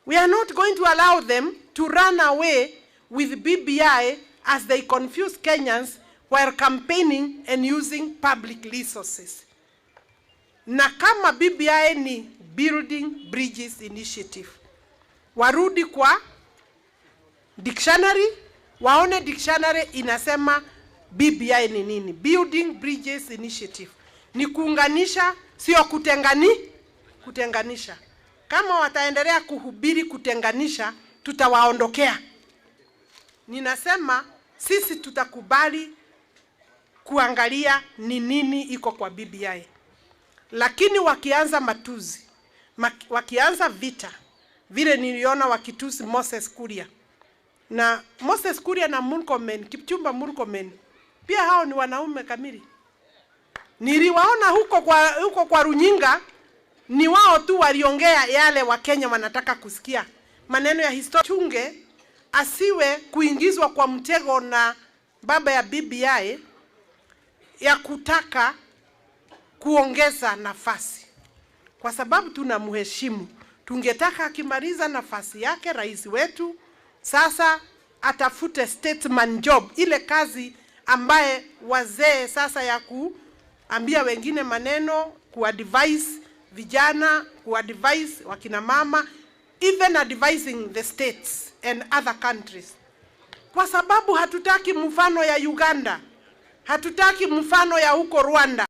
We are not going to allow them to run away with BBI as they confuse Kenyans while campaigning and using public resources. Na kama BBI ni Building Bridges Initiative, warudi kwa dictionary waone dictionary inasema BBI ni nini. Building Bridges Initiative ni kuunganisha, sio kutenganisha. Kama wataendelea kuhubiri kutenganisha, tutawaondokea. Ninasema sisi tutakubali kuangalia ni nini iko kwa BBI, lakini wakianza matuzi, wakianza vita, vile niliona wakitusi Moses Kuria na Moses Kuria na Murkomen, Kipchumba Murkomen, pia hao ni wanaume kamili. Niliwaona huko kwa runinga, ni wao tu waliongea yale Wakenya wanataka kusikia, maneno ya historia. Chunge asiwe kuingizwa kwa mtego na baba ya BBI ya kutaka kuongeza nafasi, kwa sababu tunamheshimu. Tungetaka akimaliza nafasi yake rais wetu sasa atafute statesman job, ile kazi ambaye wazee sasa ya kuambia wengine maneno, kuadvise vijana, kuadvise wakina mama, even advising the states and other countries, kwa sababu hatutaki mfano ya Uganda, hatutaki mfano ya huko Rwanda.